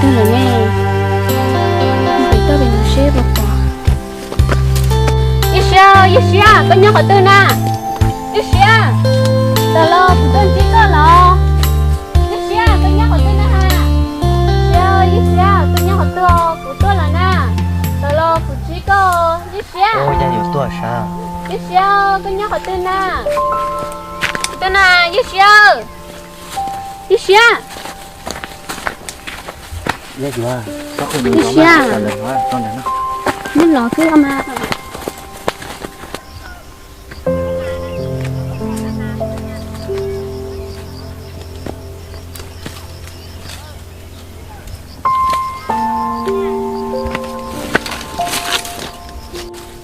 Tus lawm ne, kuv tuaj pem no seb puas pom. Yij Siab, Yij Siab, koj nyob qhov twg na? Yij Siab, tam los kuv tuaj ntsib koj los. Yij Siab, koj nyob qhov twg na ha? Yij Siab, Yij Siab, koj nyob qhov twg os? Kuv tuaj lawm na. Tam los kuv ntsib koj, Yij Siab. Yij Siab, koj nyob qhov twg na? Twg na, Yij Siab. Yij Siab. Yij Siab. Neb los xwb mas.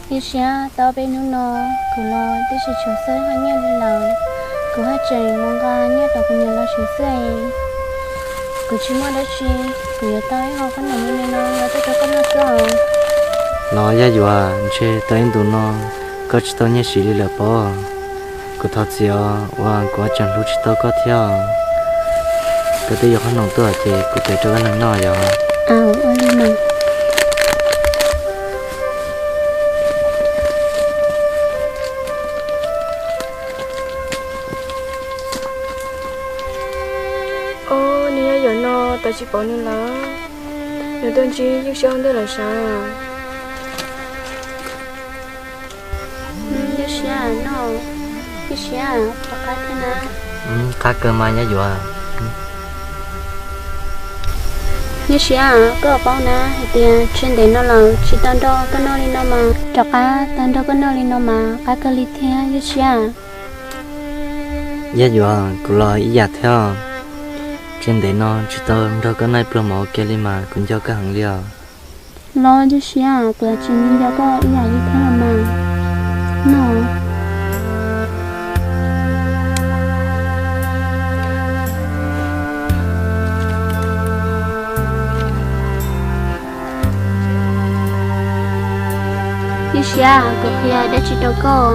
Yij Siab, tau peb hnub no kuv los twb tsis tshuav xwb haj nyiaj li lawm. Kuv haj tseem mus nqa nyiaj tom kuv niam los siv xwb. Kuv tsis muaj dab tsi, kuv yuav tau ib qho khob noom me me no los tuaj rau koj noj xwb os. Los Yaj Yuam, ntshe tau ib ntus no koj tsis tau nyiaj siv li lawm pob. Kuv thov txim os, uas kuv tseem hlub tsis tau koj thiab. Koj twb yuav khob noom tuaj ces kuv cev rau koj neeg noj yom. Ob, nws Yaj Yuam no tas tsis pom nws lawm. Nws tuaj ntsib Yij Siab ua ntej lawm sav. Yij Siab no, Yij Siab, rov qab thiab na. Qab kawg mas Yaj Yuam. Yij Siab, koj paub na hais tias tsis ntev no lawm tsis tau nrog koj noj li no mas. Rov qab tau nrog koj noj li no mas qab kawg li thiab Yij Siab. Yaj Yuam, kuv los ib yam thiab. Tsis ntev no tsis tau nrog koj noj ib pluag mov ua ke li mas kuv nco koj heev li os. Los Yij Siab, kuv tsis nco koj ib yam li thiab los mas. No. Yij Siab, kuv qhia dab tsi rau koj?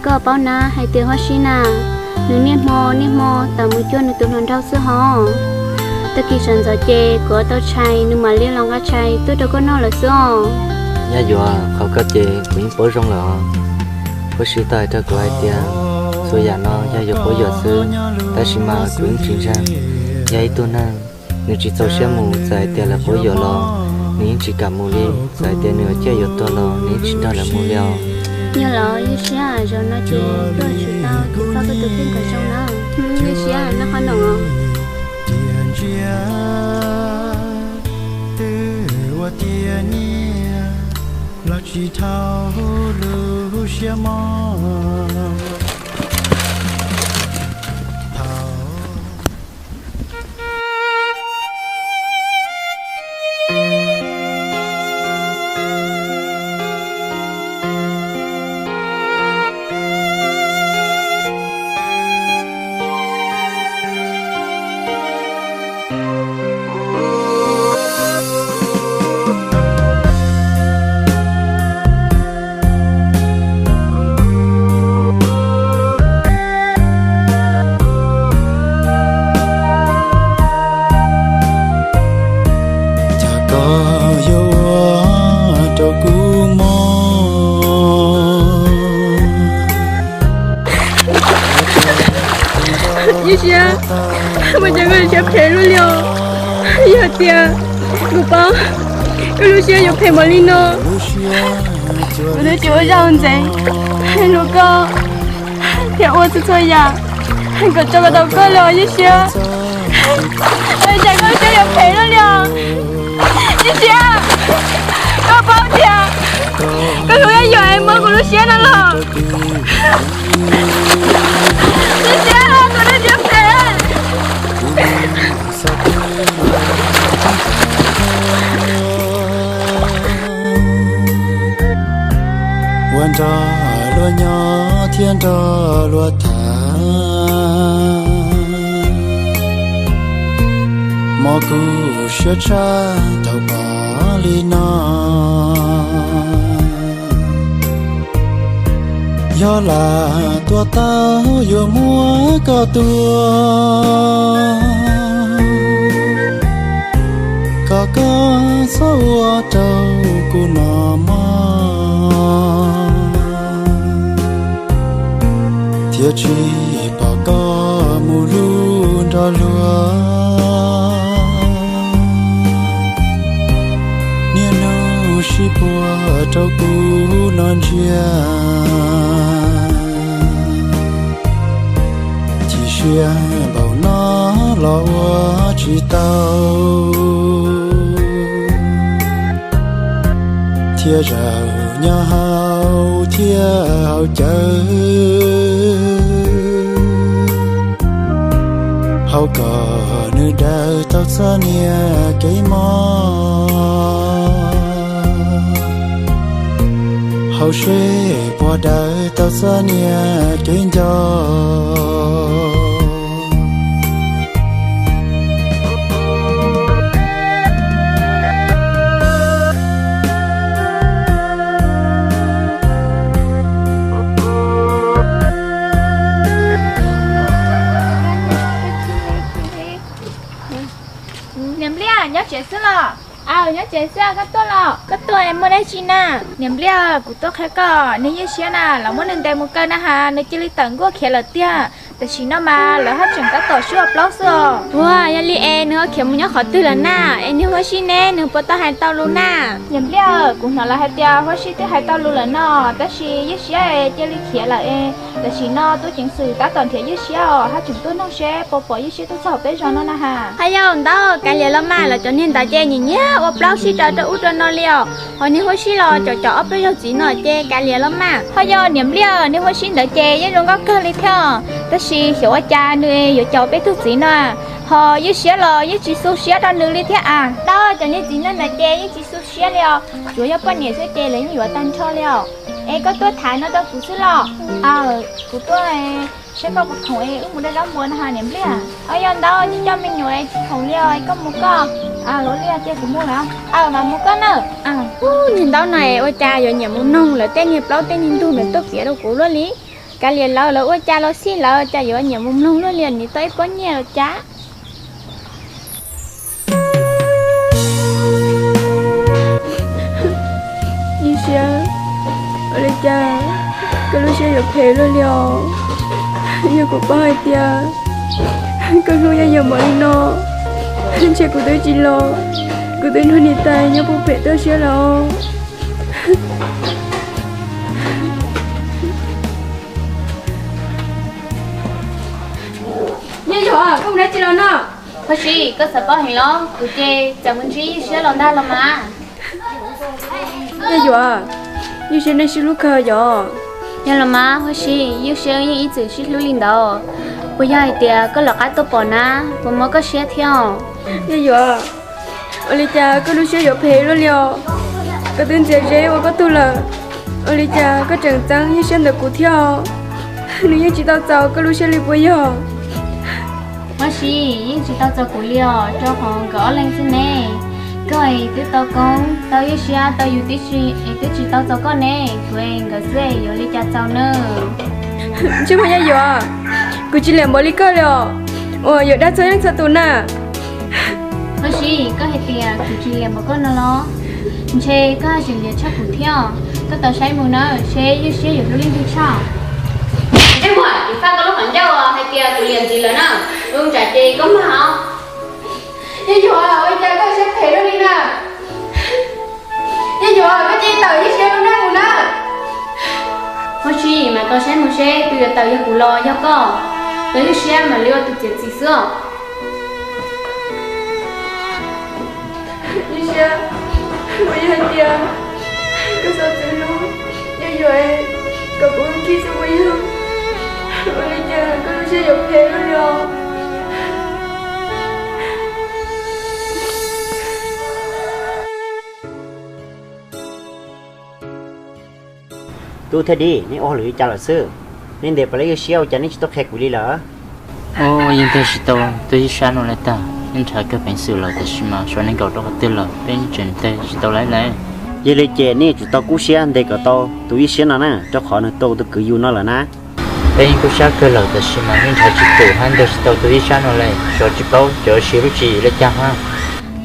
Koj paub na hais tias Huab Sib na, nws niaj hmo niaj hmo tawm mus cuag nws tus hluas nraug xwb hos. Tag kis sawv ntxov ces kuv ua tau tshais nws mam li los nqa tshais tuaj rau koj noj lawm xwb os. Yaj Yuam, qhov koj ces kuv yeej paub zoo lawm os. Huab Sib tau hais rau kuv hais tias txhua yam no yog yuav quab yuam xwb, tab sis mas kuv yeej tsis ntseeg. Yog ib tug neeg nws tsis txaus siab mus, txawm hais tias lawv quab yuam los nws yeej tsis kam mus li, txawm hais tias nws yuav ciaj yuav tuag los nws yeej tsis nrog lawv mus li os. Yog los Yij Siab, zaum no ces koj tsum tau ceev faj koj tus kheej kom zoo na. Yij Siab, noj qhob noom os. Twb ua tiav nyiaj los tsis dhau lub siab mog. Cas koj yuav ua rau kuv mob. Yij Siab, ua cas koj lub siab phem luaj li os? Yog tias kuv paub koj lub siab yuav phem npaum li no, kuv twb tsis ua zaj ntxeev hais lus koj thiab ua txhua txhua yam kom tso kom tau koj li os Yij Siab. Ua cas koj lub siab yuav phem luaj li os? Yij Siab, koj paub tias koj hlub Yaj Yuam es mob kuv lub siab no los? Yij Siab, koj lub siab phem. Ua nrog luag nyob thiab nrog luag tham, mob kuv siab tshaj tau pom li no. Yog lam tuag tau yuav muab koj tua, Koj txhob ua rau kuv noj mov, thiaj tsis pom koj mus hlub nrog luag. Niaj hnub sib puag rau kuv noj ntsiag, chim siab npaum no los ua tsis tau. Thiaj zaum nyob hauv thiaj haus cawv, haus kom nws daws tau txoj niag kev mob, haus seb puas daws tau txoj niag kev nco. Niam Npliaj, nyob tsev xwb los? Aw, nyob tsev xwb, koj tuaj los? Koj tuaj es muaj dab tsi na? Niam Npliaj, kuv tuaj qhia koj, niag Ywj Siab na, lawv muab nws ntes mus kaw na has, nws cia li tawm nkuaj khiav lawm tiag. Tam sim no mas lawv haj tseem tab tom sib ua plaub xwb os. Ua, yog li es nws ho khiav mus nyob qhov twg lawm na? Es niag Huab Sib neb nws puas tau hais tau lus na? Niam Npliaj, kuv hnov lawv hais tias Huab Sib twb hais tau lus lawm no, tab sis Ywj Siab cia li khiav lawm es tam sim no tub ceev xwm tab tom nrhiav Ywj Siab os, haj tseem tuaj noog seb puas pom Ywj Siab tuaj txog peb zos no na has. Haj yog ntawd, kav liam los mas, lawv cov niag ntawd ces nyiam nyiam ua plaub sib raws rau ub rau no li os. Ho niag Huab Sib los caum caum ob peb zaug txiv no ces kav liam los mas. Ho yog Niam Npliaj, niag Huab Sib ntawd ces yeej zoo nkauj kawg li thiab, tab sis xyov ua cas nws yuav caum peb tug txiv no, ho Ywj Siab los yeej tsis xu siab rau nws li thiab as. Ntawd, cov niag txiv neej ntawd ces yeej tsis xu siab li os, tsuas yog poj niam xwb ces lawv yeej yuav tag nrho li os. Es koj tuaj tham no rau kuv xwb los? Aw, kuv tuaj saib koj puas khoom es wb mus da zaub npua no ha Niam Npliaj. Aw, yog ntawd, coj coj me nyuam es tsis khoom li os, koj mus koj. Aw, ua li ces kuv mus lawm. Aw, mam mus koj na. Niag ntaub no es ua cas yuav nyiam mus noog lawv tej niag plaub tej niag ntug ntawd tuaj piav rau kuv luaj li. Kav liam lawv, lawv ua cas los xij lawv, cas yuav nyiam mus mloog luaj li, nws tau ib pob nyiaj los cas. Ywj Siab, ua li cas koj lub siab yuav phem luaj li os? Yog kuv paub hais tias koj hlub Yaj Yuam npaum li no, ntshe kuv twb tsis los, kuv twb nrog niam tais nyob puag pem toj siab lawm os. Yaj Yuam, koj mus dab tsi los no? Huab Sib, koj xav paub heev los? Kuv ces txawm mus ntsib Ywj Siab los ntag los mas. Yaj Yuam, Ywj Siab nej sib hlub kawg yom? Yog los mas Huab Sib, Ywj Siab yeej ib txwm sib hlub li ntawd. Puas yog hais tias koj lawv qab tuaj pom na, puas mob koj siab thiab? Yaj Yuam, ua li cas koj lub siab yuav phem luaj li os? Koj twb ntxias Zeb ua koj tug lawm, ua li cas koj tseem txeeb Ywj Siab ntawm kuv thiab? Nws yeej tsis tau txaus koj lub siab li puas yog? Huab Sib, yeej tsis tau txaus kuv li os, rau qhov nkawd ob leeg xwb ne. Koj es twb tau koob tau Ywj Siab tau yus tib si es twb tsis tau txaus koj ne, kuv es nkawd xwb yuav li cas txaus nawb. Ntsej muag Yaj Yuam, kuv tsis liam npaum li koj li os, uas yuav dag txog leej txog tus na. Huab Sib, koj hais tias kuv tsis liam npaum koj no los? Ntshe koj tseem liam tshaj kuv thiab. Koj tau saib mus na, seb Ywj Siab yuav hlub leej twg tshaj. Ntsej muag, kuv faj koj lub qhov ncauj hais tias kuv liam ntxiv lawm na, ua tsam ces koj mag os. Yaj Yuam, ua cas koj siab phem luaj li na? Yaj Yuam, koj cia li tawm Ywj Siab lub neej mus na. Huab Sib, mas tau saib mus seb tus yuav tawm yog kuv los yog koj. Tau Ywj Siab mam li ua tus txiav txim xwb os. Ywj Siab, puas yog hais tias koj xav txwv hlub Yaj Yuam kom kuv khib xwb puas yog? Ua li cas koj lub siab yuav phem luaj li os? Tub thiab Dib, nej ua hauj lwm li cas lawm xwb? Nej ntes pom lawv Ywj Siab ua cas nej tsis tuaj qhia kuv li lawm? Ua yeej ntes tsis tau tus Ywj Siab no li tag, yeej nrhav kiag peev xwm lawm tab sis mas xyov nws nkaum rau qhov twg lawm, peb yeej tseem ntes tsis tau li lawm. Yog li ces nej yuav tsum tau kub siab ntes kom tau tus Ywj Siab no na, rau qhov nws tua kuv tus kwv yus no lawm na. Peb yeej kub siab kawg lawm tab sis mas yeej nrhav tsis pum hab ntes tsis tau tus Ywj Siab no li, xyov tsis paub cov siv lub tswv yim li cas hab.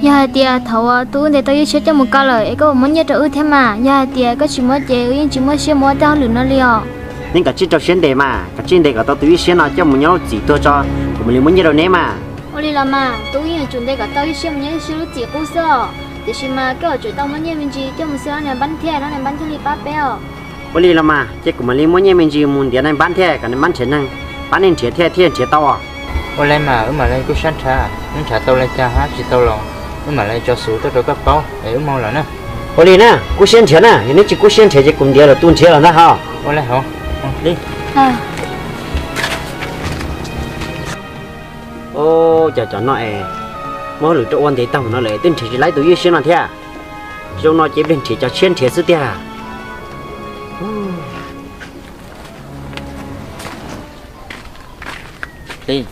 Yog hais tias thaum uas tus wb ntes tau ib siab coj mus kaw lawm es koj puas muab nyiaj rau wb thiab mas? Yog hais tias koj tsis muab ces wb yeej tsis muaj siab mus ua tej hauj lwm no li os. Neb kav tsij rau siab ntes mas, kav tsij ntes kom tau tus ib siab no coj mus nyob lub txim tuag tso, kuv mam li muab nyiaj rau neb mas. Ua li los mas, tus wb yeej yuav tsum ntes kom tau ib siab mus nyob ib siab lub txim qub xwb os. Tiam sis mas koj yuav tsum tau muab nyiaj me ntsis coj mus xwb, neb npab thiab, neb npab thiaj li pab peb os. Ua li los mas, ces kuv mam li muab nyiaj me ntsis mus ntiav neb npab thiab, kom neb npab nrhiav neeg pab nej nrhiav thiab thiaj nrhiav tau os. Ua li mas wb mam li kuj sab nrhiav, wb nrhiav tau li cas hab tsis tau los wb mam li tso xov tuaj rau koj paub es wb mus lawm na. Ua li na, kub siab nrhiav na, yog neb tsis kub siab nrhiav ces kuv ntiav lwm tus nrhiav los ntag ho. Ua li hauv li. Ua cas cov no es muab hauj lwm rau ua ntev tag mus no lawm twb nrhiav tsis laib tus ib siab no thiab. Zoo no ces pliag nrhiav cov tshiab nrhiav xwb tiag. Li,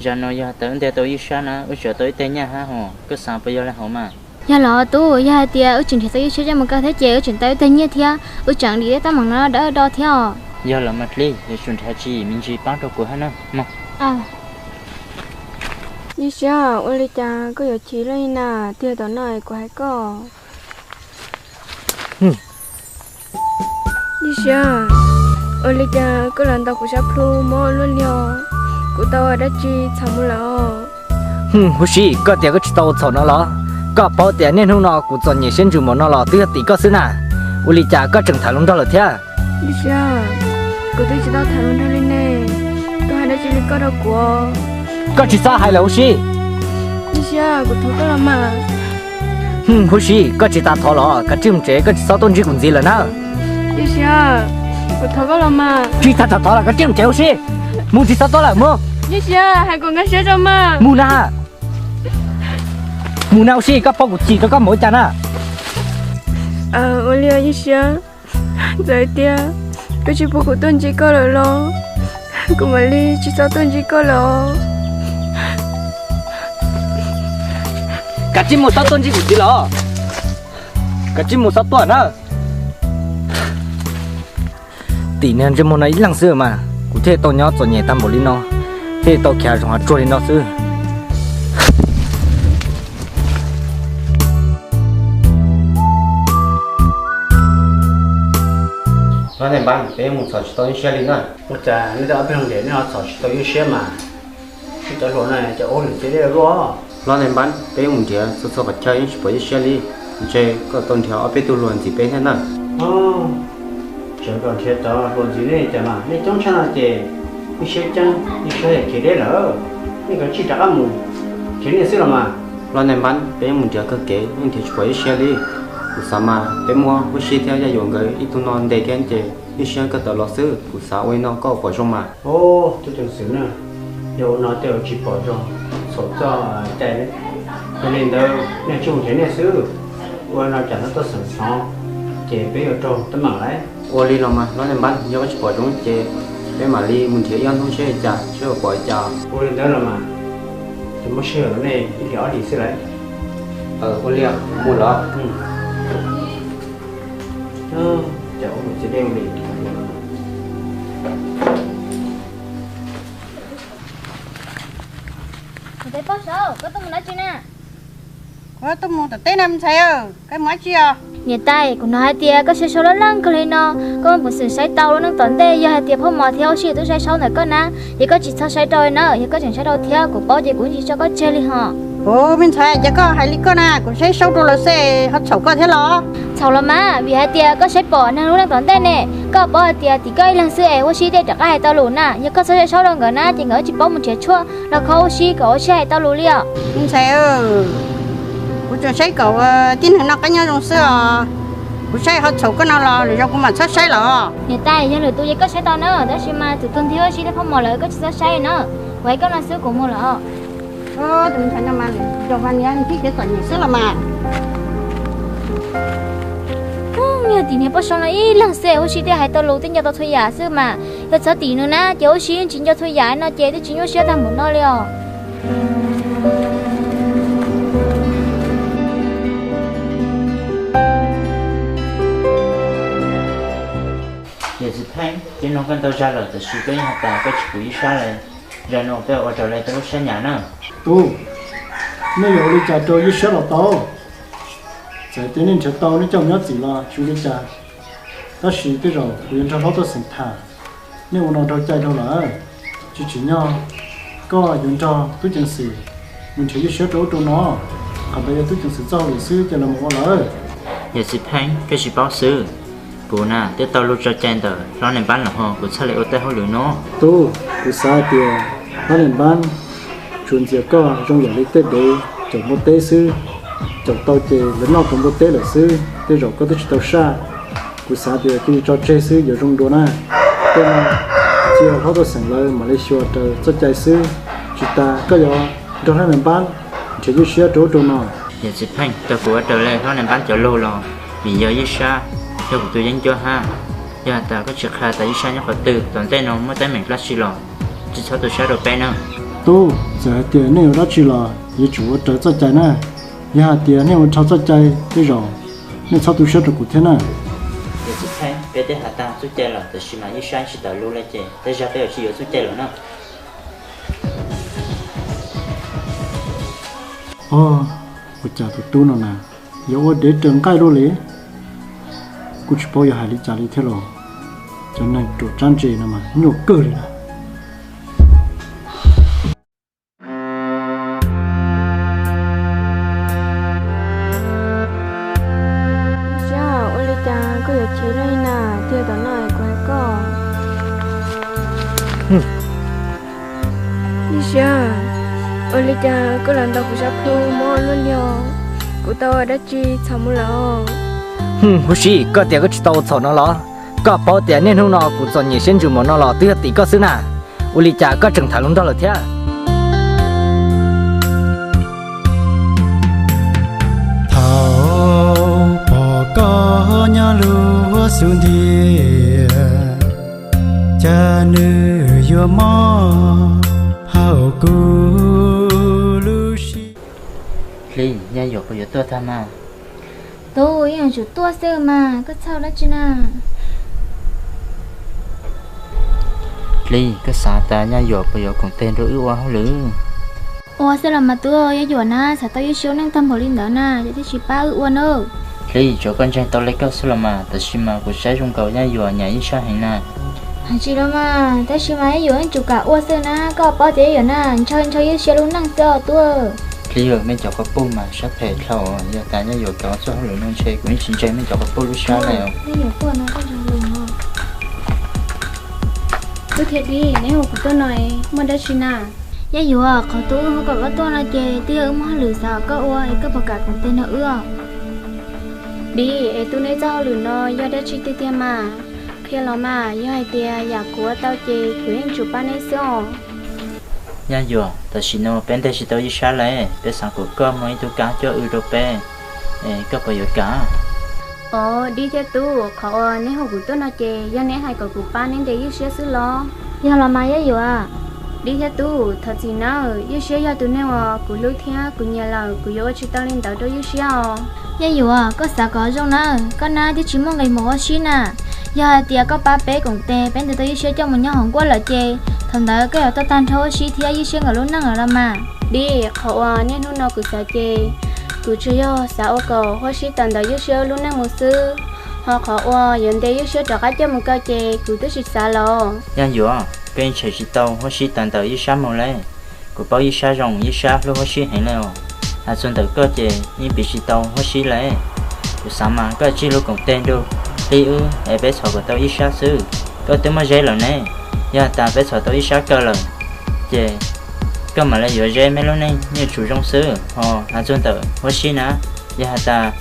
zaum no yog tau wb ntes tau ib siab na, wb tsuas tau ib teg nyiaj hab ho, koj xav puas yog li hauv mas? Yog los tub, yog hais tias wb tseem nrhiav tau ib siab coj mus kaw thiab ces wb tseem tau ib teg nyiaj thiab, wb tseem dim tej teeb meem no dawb do thiab os. Yog los mas Li, yuav tsum nrhiav tswv yim me ntsis pab rau kuv hab na mog. Ib siab, ua li cas koj yuav chim luaj li na? Tiag tom no kuv hais koj. Ib siab, ua li cas koj los ntaus kuv sab plhu mob luaj li os? Kuv tau ua dab tsi txhaum mus lawm os? Huv si, koj tias koj tsis tau ua txhaum no los? Koj paub tias niaj hnub no kuv txom nyem siab ntsws npaum no los twb yog tim koj xwb na. Ua li cas koj tseem tham hluas nraug lawm thiab? Ib siab, kuv twb tsis tau tham hluas nraug li ne. Koj hais dab tsi li koj rau kuv? Koj tsis txhob hais lawm huv si. Ib siab, kuv thov koj los mas. Huv si, koj tsis tas thov los? Kav tsij mus tsev, koj tsis txhob tuaj ntsib kuv ntxiv lawm na. Ib siab, kuv thov koj los mas. Tsis tas thov los, kav tsij mus tsev huv si. Mus, tsis txhob tuaj lawm, mus. Ib siab, hais kom nkag siab tso mas. Mus na. Mus na huv si, koj paub kuv chim rau koj mus ua cas na. Ua li ib siab, txawm tias koj tsis pub kuv tuaj ntsib koj lawm los kuv mam li tsis txhob tuaj ntsib koj lawm. Kav tsij mus, txhob tuaj ntsib kuv ntxiv lawm. Kav tsij mus, txhob tuaj na. Tim niag ntsej muag no ib leeg xwb mas kuv thiaj tau nyob txom nyem tag npaum li no, thiaj tau khiav zoov hav tsuag li no xwb. Los nej npab, peb mus txhom tsis tau ib siab li na. Ua cas nej ob peb leeg ntias nej ho txhom tsis tau ib siab mas? Sib cov hluas no ces ua lwm txiv dej luaj. Los nej npab, peb mus nrhiav txhua txhua qhov chaw yeej tsis pom ib siab li. Ntshe koj tau nrhiav ob peb tug hluas ntxiv peb thiab na. Tseem kom nrhiav cov hluas ntxiv nej cas mas nej coob tshaj no ces ib siab ceeb ib siab yam kev deb lawm. Nej kav tsij rov qab mus nrhiav nej xwb los mas. Los nej npab, peb yeej mus nrhiav kawg kev yeej nrhiav tsis pom ib siab li. Kuv xav mas peb muab Huab Sib thiab Yaj Yuam nkawd ib tug no ntes thiab ces ib siab kawg tawm los xwb. Kuv xav ua li no koj puas zoo mas? Ub, tub ceev xwm na, yog ua no tej zaum tsis pom zoo, txhaum txoj cai. Yog li ntawd nej tsij mus nrhiav nej xwb, ua no tsam no tuaj xeem xov ces peb yuav raug teeb meem lauj. Ua li los mas los nej npab, yog koj tsis pom zoo ces peb mam li mus nrhiav ib ob hnub seb li cas seb puas pom li cas. Ua li ntawd los mas, ces muab sij hawm rau nej ib hlis ob hlis xwb lauj. Ua li, mus los. Cas ua mus txiv dej ua li. Kuv teb poj saud, koj tuaj mus dab tsi na? Kuv tuaj mus tom teb na me ntxhais, koj mus dab tsi os? Niam tais, kuv hnov hais tias koj saib saub loj leej kawg li no, koj muaj peev xwm saib tau lub neej tom ntej, yog hais tias phauj Mos thiab Huab Sib twb saib saub ntawm koj na, ces koj tsis txhob saib rau li na, yog koj tseem saib rau thiab kuv paub ces kuv tsis tso koj tseg li hos. Ub, me ntxhais, ces koj hais li koj na, kuv saib saub rau lawv xwb ho txhaum koj thiab los? Txhaum los mas, vim hais tias koj saib pom neeg lub neej tom ntej ne, koj paub hais tias tim koj ib leeg xwb es Huab Sib thiaj rov qab hais tau lus na, yog koj txhob saib saub rau nkawd na ces nkawd tsis paub mus nrhiav tshuaj los kho Huab Sib kom Huab Sib hais tau lus li os. Me ntxhais, kuv tsuas saib kom tib neeg noj qab nyob zoo xwb os. Kuv saib ho txhaum koj no los lwm zaus kuv mam txhob saib los. Niam tais, yog lwm tus ces koj saib tau na, tab sis mas txwm tuag nthi Huab Sib thiab phauj Mos lawm koj tsis txhob saib na. Kuv hais koj no xwb kuv mus lawm os. Tus me ntxhais no mas, yog vas niam nthib kev txom nyem xwb los mas. Yog tim niag poj saub no ib leeg xwb Huab Sib thiaj hais tau lus thiab nco tau txhua yam xwb mas. Yog txhob tim nws na ces Huab Sib yeej tsis nco txhua yam no ces twb tsis nyuaj siab tag npaum no li os. Ces txiv Pheej, peb nug koj ntau zag lawm tab sis koj yeej hais tias koj tsis pom ib sab li. Zag no peb ua raws li koj lub siab nyiam na. Tub, Nej yuav ua li cas rau Ywj Siab los tau. Txawm tias nej nrhiav tau nej coj mus nyob txim los tsis ua li cas, tab sis tej zaum kuv yuav nrog hlob tuaj xeem tham. Nej ua no raug cai dhau lawm. Tsis tsim nyog koj yuav nrog tub ceev xwm mus nrhiav Ywj Siab rau ub rau no. Qhov ntawd yog tub ceev xwm txoj hauj lwm xwb, cia lawv mus ua lawm. Yawm txiv Pheej, koj tsis paub xwb. Kuv na twb tau luag tso cai ntawm hlob Nais Npab los ho kuv txhaj li ua tej hauj lwm no. Tub, kuv xav hais tias hlob Nais Npab tsuas ntxias koj zoo yam li tej dev caum npua teb xwb. Caum tau ces lawv noj tau npua teb lawm xwb, tej zaum koj twb tsis tau saj. Kuv xav tias cia li tso tseg xwb yuav zoo dua na. Tej no cia hlob tuaj xeem lawv mam li xyuas raws txoj cai xwb. Tsis tas koj yuav nrog hlob Nais Npab nrhiav Ywj Siab rau ub rau no. Yawm txiv Pheej, tau kuv ua raws li hlob Nais Npab cov lus los, vim yog Ywj Siab yog kuv tus yeeb ncuab hab. Yog has tas koj tsis qha tas Ywj Siab nyob qhov twg, tom ntej no muaj teeb meem dab tsi los tsis txhob tu siab rau peb na. Tub, txawm hais tias nej ua dab tsi los yuav tsum ua raws txoj cai na. Yog hais tias nej ua dhau txoj cai tej zaum nej txhob tu siab rau kuv thiab na. Yawm txiv Pheej, peb twb has tag txoj cai lawm, tab sis mas Ywj Siab tsis tawm lus li ces tej zag peb yuav tsis yuav txoj cai lawm na. Ua cas tus tub no na yuav ua dev raws nqaij luaj li? Kuj tsis paub yuav hais li cas li thiab los. Cov neeg ruam tsab ntse no mas nyuaj kawg li na. Siab, ua li cas koj yuav chim luaj li na? Tiag tom no kuv hais koj. Ywj Siab, ua li cas koj los ntaus kuv sab plhu mob luaj li os? Kuv tau ua dab tsi txhaum mus lawm? Huv si, koj tias koj tsis tau ua txhaum no los? Koj paub tias niaj hnub no kuv txom nyem siab ntsws npaum no los twb yog tim koj xwb na. Ua li cas koj tseem tham hluas nraug lawm thiab? Thaum pom koj nyob lub xub ntiag, cas nws yuav mob hauv kuv lub siab. Hli, Yaj Yuam puas yuav tuaj tag mas? Tub, yeej yuav tsum tuaj xwb mas, koj txhawj dab tsi na? Hli, koj xav tas Yaj Yuam puas yuav koom tes nrog wb ua hauj lwm? Ua xwb los mas tub, Yaj Yuam na xav tau Ywj Siab lub neej tag npaum li ntawd na, ces thiaj tsis pab wb ua na. Hli, tsuav koj ntseeg tau li koj xwb los mas, tab sis mas kuv saib zoo nkaus Yaj Yuam nyiam Ywj Siab heev na. Hais tsis los mas, tab sis mas Yaj Yuam yeej tsum kam ua xwb na, koj paub tias Yaj Yuam na ntshaw ntshaw Ywj Siab lub neej xwb os tub. Hli, mej cov quas puj mas sab phem dhau, yog tas Yaj Yuam kam ua txoj hauj lwm no ntshe kuv yeej tsis ntseeg mej cov quas puj lub sab lawm. Tub thiab Dib, neb hu kuv tuaj no muaj dab tsi na? Yaj Yuam, qhov tub hu kom koj tuaj no ces twb yog wb muaj hauj lwm xav kom koj ua es koj puas kam koom tes nrog wb? Dib, es tub neb txoj hauj lwm no yog dab tsi tiag tiag mas? Qhia los mas, yog hais tias yam kuv ua tau ces kuv yeej tsum pab neb xwb os. Yaj Yuam, tam sim no peb ntes tsis tau Ywj Siab lawm, peb xav kom koj muaj ib tug kab coj wb rau peb, es koj puas yuav kam? Os, Dib thiab Tub, qhov uas neb hu kuv tuaj no ces yog neb hais kom kuv pab neb ntes Ywj Siab xwb los? Yog los mas Yaj Yuam. Dib thiab Tub, thov txim nawb, Ywj Siab yog tus neeg uas kuv hlub thiab kuv nyiam lawm, kuv yuav ua tsis tau li ntawd rau Ywj Siab os. Yaj Yuam, koj xav kom zoo nawb, koj nab twb tsis muaj nqis mus ua si na. Yog hais tias koj pab peb koom tes, peb ntes tau Ywj Siab coj mus nyob hauv nkuaj lawm ces thaum ntawd koj yuav tuaj tag nrho Huab Sib thiab Ywj Siab nkawd lub neej lawm los mas. Dib, qhov uas niaj hnub no kuv xav ces kuv tsuas yog xav ua kom Huab Sib tawm ntawm Ywj Siab lub neej mus xwb, ho qhov uas yuav ntes Ywj Siab rov qab coj mus kaw ces kuv twb tsis xav los. Yaj Yuam, koj yeej tshem tsis tau Huab Sib tawm ntawm Ywj Siab mus li. Kuv paub Ywj Siab zoo, Ywj Siab hlub Huab Sib heev li os. Hais txog ntawm koj ces yeej piv tsis tau Huab Sib li. Kuv xav mas koj tsij lug koom tes nrug Hli wb es peb txhom kom tau Ywj Siab xwb. Koj twb muaj zeb lawm ne, yog has tas peb txhom tau Ywj Siab kaw lawm ces koj mam li yuav zeb, meb lub neej yeej tsum zoo xwb. Ho hais txog ntawm Huab Sib na, yog has tas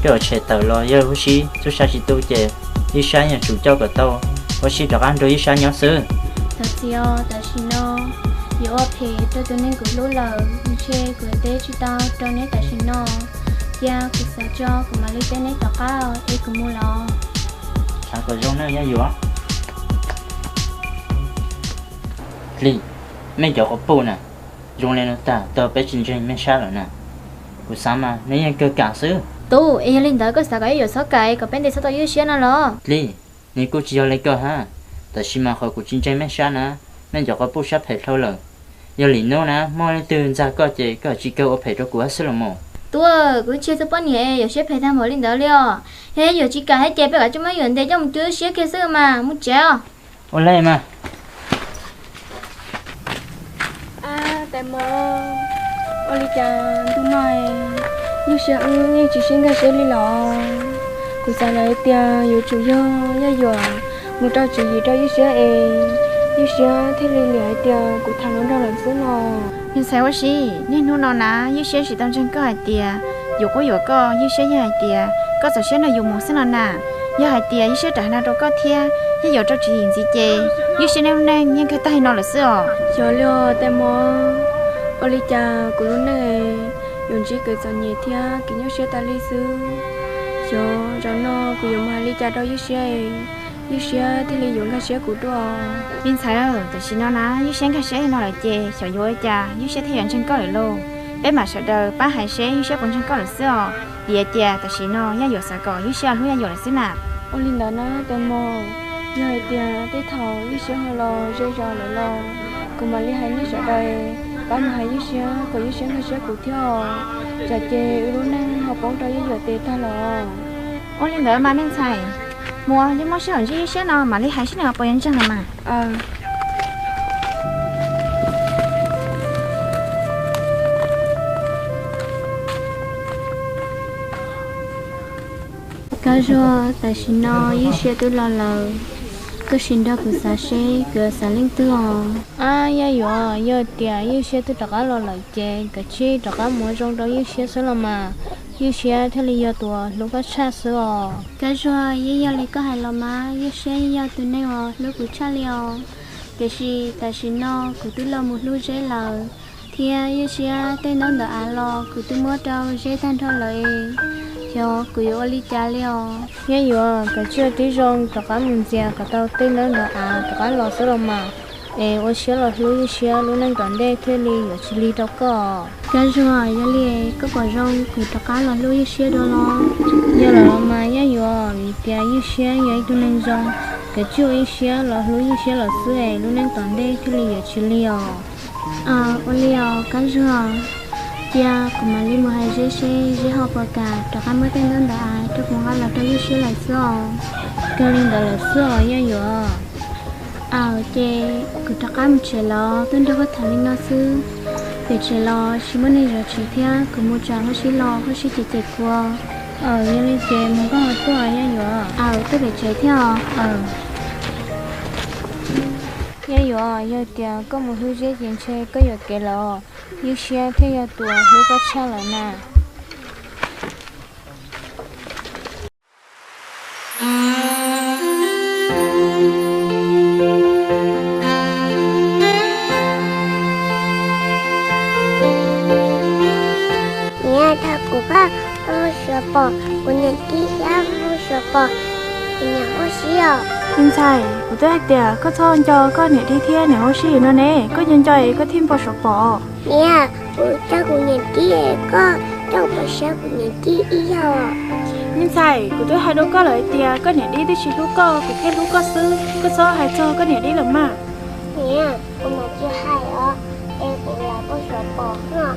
koj yuav tshem tawm los yog Huab Sib txuj sa tsis tu ces Ywj Siab yeej tsum coj kom tau Huab Sib rov qab nrug Ywj Siab nyob xwb. Thov txim os, tam sim no yuav ua phem rau tus neeg kuv hlub lawm, ntshe kuv teb tsis tau rau neb tam sim no. Cia kuv xav tso kuv mam li teb neb tom qab es kuv mus los. Xav kom zoo nawj Yaj Yuam. Hli, mej cov quas puj na, zoo li no tag tau peb tsis ntseeg mej sab lawm na. Kuv xav mas neb yeej kawg kam xwb. Tub, es yog li ntawd koj xav kom Yaj Yuam txhob kam kom peb ntes txhob tau Ywj Siab no los? Hli, nws kuj tsis yog li koj hab, tab sis mas qhov kuv tsis ntseeg mej sab na, mej cov quas puj sab phem dhau lawm. Yog li hnub na muaj leej twg ntxag koj ces koj tsis kawg ua phem rau kuv xwb los mas. Tub, kuv tsis yog tus poj niam yuam siab phem tag npaum li ntawd li os. Yog yuam tsis kam thiab ces peb kom tsis muaj yuam ntev coj mus tu siab kiag xwb mas, mus tsev os. Ua li mas. Tais Mos, ua li cas ntu no Ywj Siab wb yeej tsis sib nkag siab li los? Kuv xav lawm hais tias yuav tsum yog Yaj Yuam mus rau tswv yim rau Ywj Siab es Ywj Siab thiaj li liam hais tias kuv tham hluas nraug lawm xwb los. Me ntxhais Huab Sib, niaj hnub no na Ywj Siab tsis tau ntseeg koj hais tias yus quab yuam koj, Ywj Siab yog hais tias koj txaus siab nrog yus mus xwb no na. Yog hais tias Ywj Siab rov hais no rau koj thiab Yaj Yuam rau tswv yim ntxiv ces Ywj Siab lub neej yeej kawg tag li no lawm xwb os. Xyov li os Tais Mos, ua li cas kuv lub neej yuav ntsib kev txom nyem thiab kev nyuaj siab tas li xwb. Xyov zaum no kuv yuav mus hais li cas rau Ywj Siab, Ywj Siab thiaj li yuav nkag siab kuv dua. Me ntxhais, tam sim no na Ywj Siab nkag siab li no lawm ces xyov yuav ua cas Ywj Siab thiaj yuav ntseeg koj lawm lauj. Peb mam sawv daws pab hais seb Ywj Siab puas ntseeg koj lawm xwb os. Vim tias tam sim no Yaj Yuam xav kom Ywj Siab hlub Yaj Yuam lawm xwb na. Ua li ntawd na Tais Mos, yog hais tias tej thaum Ywj Siab ho los ze zos lawm los kuv mam li hais nej sawv daws pab mus hais Ywj Siab kom Ywj Siab nkag siab kuv thiab os. Tsam ces wb lub neej ho poob rau Yaj Yuam tes tag los. Ua li ntawd mas me ntxhais, mus, yuav muaj sij hawm ntsib Ywj Siab no mam li hais seb nws puas yuav ntseeg los mas. Kab Zuag, tam sim no Ywj Siab twb los lawm, koj sim nrog kuv xav seb kuv xav leej twg os. Ab Yaj Yuam, yog tias Ywj Siab twb rov qab los lawm ces kav tsij rov qab mus ua zoo rau Ywj Siab xwb los mas. Ywj Siab thiaj li yog tus uas hlub koj tshaj xwb os. Kab Zuag, yeej yog li koj hais los mas, Ywj Siab yeej yog tus neeg uas hlub kuv tshaj li os. Tiam sis tam sim no kuv twb los mus hlub Zeb lawm, thiab Ywj Siab tej ntaub ntawv av los kuv twb muab rau Zeb tag nrho lawm es, xyov kuv yuav ua li cas li os. Yaj Yuam, kav tsij ua tib zoo rov qab mus ntxias kom tau tej ntaub ntawv av rov qab los xwb los mas, es ua siab los hlub Ywj Siab, lub neej tom ntej thiaj li yuav tsis lig rau koj. Kab Zuag, yog li koj pom zoo kuv rov qab los hlub Ywj Siab dua los? Yog lawm los mas Yaj Yuam, vim tias Ywj Siab yog ib tug neeg zoo, kav tsij ua ib siab los hlub Ywj Siab lawm xwb es lub neej tom ntej thiaj li yuav tsis lig os. Ua li os Kab Zuag, cia kuv mam li mus hais Zeb seb Zeb ho puas kam rov qab muab tej ntaub ntawv av rau kuv nqa los rau Ywj Siab lawm xwb os. Kawg li ntawd lawm xwb os Yaj Yuam. Aws, ces kuv rov qab mus tsev los, twb nrog koj tham li no xwb. Pem tsev los tsis muaj neeg zov tsev thiab, kuv mus tsam Huab Sib los Huab Sib cem cem kuv. Aws, yog li ces mus koj ho tuaj Yaj Yuam. Aws, tuaj pem tsev thiab os. Yaj Yuam, yog tias koj mus hlub Zeb ces ntshe koj yuam kev lawm, Ywj Siab thiaj yog tus hlub koj tshaj lawm na. Niam, thaum kuv pab mus suav pom kuv niam tij thiab mus suav pom kuv niam Huab Sib os. Me ntxhais, kuv twb hais tias koj txhob nco koj niam tij thiab niam Huab Sib no ne, koj nco nco es koj thiaj npau suav pom. Niam, kuv coj kuv niam tij, koj coj pom siab kuv niam tij ib yam. Me ntxhais, kuv twb hais rau koj lawm hais tias koj niam tij twb tsis hlub koj, kuv thiaj hlub koj xwb, koj txhob hais txog koj niam tij lawm mas. Niam, kuv mam tsis hais os, es kuv lam pab suav pom no.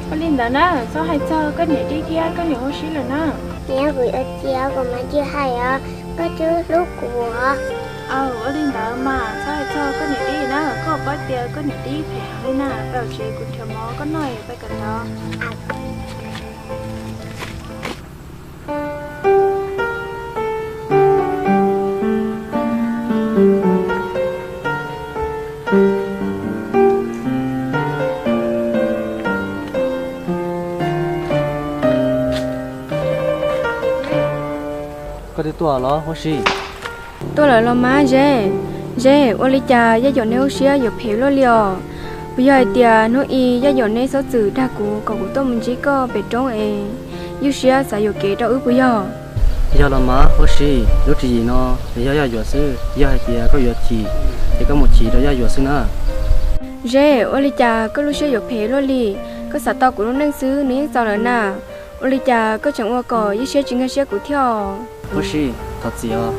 Ua li ntawd na, txhob hais txog koj niam tij thiab koj niam Huab Sib lawm na. Niam, kuv yuav txiv, kuv mam tsis hais os, koj twb hlub kuv os. Aws, ua li ntawd mas txhob hais txog koj niam tij na, koj paub tias koj niam tij phem heev li na, peb ua tsev kuv nrhiav mov koj noj es peb kawm ntawv. Koj twb tuaj los Huab Sib? Tuaj lawm los mas Zeb. Zeb, ua li cas Yaj Yuam neb lub siab yuav phem luaj li os? Puas yog hais tias hnub i Yaj Yuam neb txhob txwm dag kuv kom kuv tuaj mus ntsib koj pem roob es Ywj Siab xav yuam kev rau wb puas yog? Yog los mas Huab Sib, lub tswv yim no nws yog Yaj Yuam xwb, yog hais tias koj yuav chim ces koj mus chim rau Yaj Yuam xwb na. Zeb, ua li cas koj lub siab yuav phem luaj li? Koj xav tau kuv lub neej xwb nws yeej txaus lawm na. Ua li cas koj tseem ua kom Ywj Siab tsis nkag siab kuv thiab? Huab Sib, thov txim os.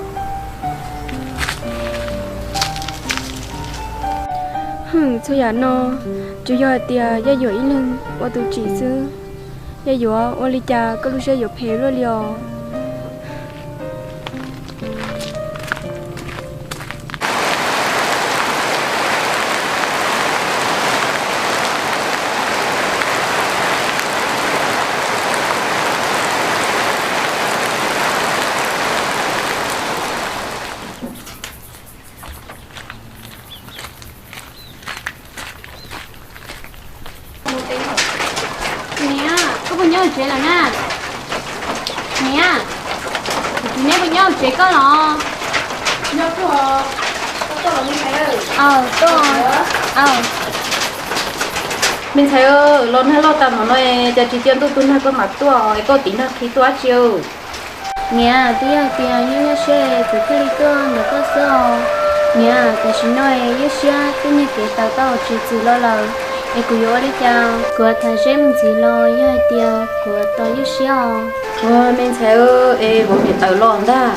Hwm, txhua yam no tsuas yog hais tias Yaj Yuam ib leeg ua tus tsim xwb. Yaj Yuam, ua li cas koj lub siab yuav phem luaj li os? Niam, koj puas nyob tsev lawm na? Niam, kuv tsis neb puas nyob tsev koj los? Aw, tuaj. Aw, me ntxhais, los nag loj tas mam no, cas tsis cia ntuj tu nag koj mam tuaj es koj tiv nag qhi tuaj dab tsi? Niam, twb yog tias nyuaj nyuaj siab kuv thiaj li tuaj ntawm koj xwb os. Niam, tam sim no ywj siab twb nyiag kev tawm tau tsis txwm los lawm, es kuv yuav ua li cas? Kuv tham Zeb mus ntxiv los yog hais tias kuv tos ywj siab os. Ua me ntxhais, es vauv niam tawm los ntag.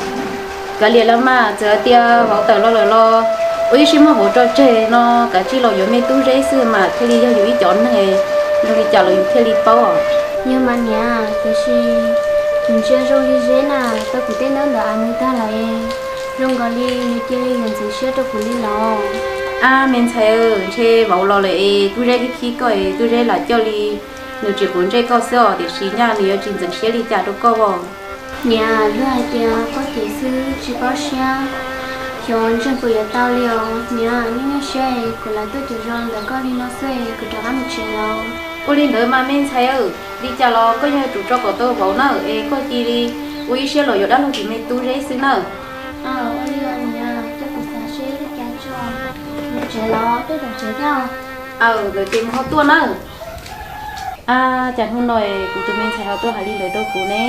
Kav liam los mas, txawm hais tias vauv tawm los lawm los ua ib siab muab vauv tso tseg no, kav tsij los yuav me tub Zeb xwb mas thiaj li yog yus ib cov neeg, zoo li cas los yus thiaj li paub os. Yog mas niam, tiam sis kuv ntsia zoo li Zeb na, tau kuv tej ntaub ntawv av nws tag lawm, zoo nkaus li nws cia li yuav ntxeev siab rau kuv li los. Ab me ntxhais, ntshe vauv los lawm es tub Zeb khib khib koj es tub Zeb lam coj li nws tsis quav ntsej koj xwb os, tiam sis nyaj nws yuav tsis ntxeev siab li cas rau koj os. Niam, luag hais tias koj cem xwb tsis paub siab, xyov ntseeg puas yuav tau li os. Niam, nyuaj nyuaj siab, kuv lam tuaj cuag zoo ntawm koj li no xwb, kuv rov qab mus tsev los. Ua li ntawd mas me ntxhais, li cas los koj yog yuav tsum tso kom tau vauv na, es koj cia li ua ib siab los yuav dab laug tus me tub Zeb xwb na. Ua li os niam, koj kuv xav seb li cas tso, mus tsev los tuaj tom tsev thiab. Aw, nkawd ces mus ho tuaj na. Ab, cas hnub no kuv tus me ntxhais ho tuaj hais li ntawd rau kuv ne?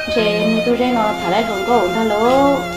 Ntshe nws tub Zeb no tham laib hluas nkauj ntag lauj.